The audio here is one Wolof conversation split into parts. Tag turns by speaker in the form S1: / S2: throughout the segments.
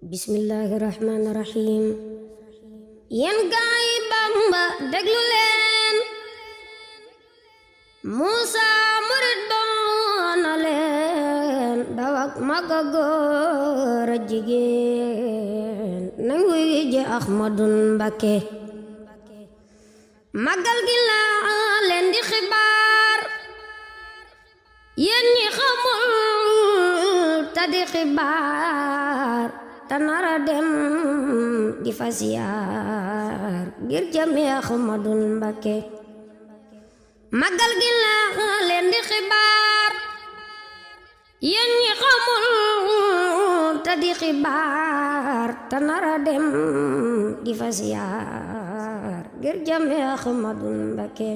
S1: Bismillahirrahmanirrahim. Yéen gaay Bamba déglu leen, Musa murid doona leen, dawak maga góor a jigéen nanguy ji Ahmadun Mbakke. magal gi laa leen di xibaar, yéen ñi xamul ta di xibaar, ta nara dem di fa ziyaar ngir jami Ahmadun Mbakke. magal gi laa leen di xibaar, yéen ñi xamul ta di xibaar, ta nara dem di fa ziyaar ngir jami Ahmadun Mbakke.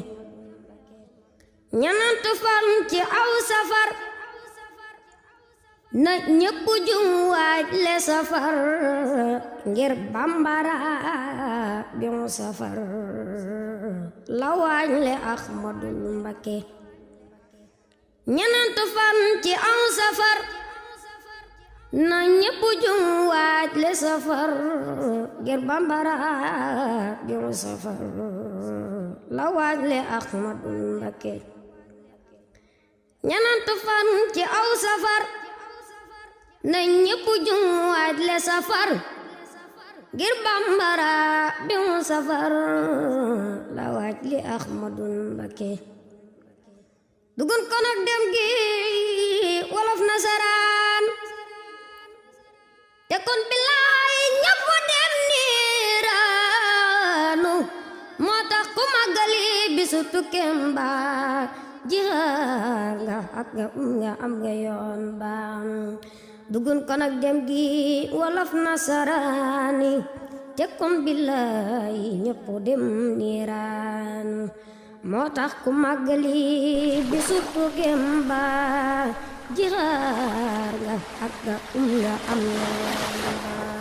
S1: ñanantu fan ci aw safar, na ñépp jum waaj le safar ngir bambara bi mu safar la waaj le Ahmadun Mbakke. ñanantu fan ci aw safar, na ñépp jum waaj le safar ngir bambara bi mu safar la waaj le Ahmadun Mbakke. ñanantu fan ci aw safar, na ñépp jum waaj le safar ngir bambara bi mu safar la waaj li Ahmadun Mbakke. dugun ko nag dem gi wolof nasaraan, te kon bilaay ñépp dem niiraanu. moo tax ku màggali bisu tukkeem ba, jihaar nga ak nga am nga yoon ba. dugun ko nag dem gi wolof nasaraani, te kon billaay ñépp dem niiraan. moo tax ku màggali bisu tukkeem ba, jihaar nga ak nga am nga yoon ba.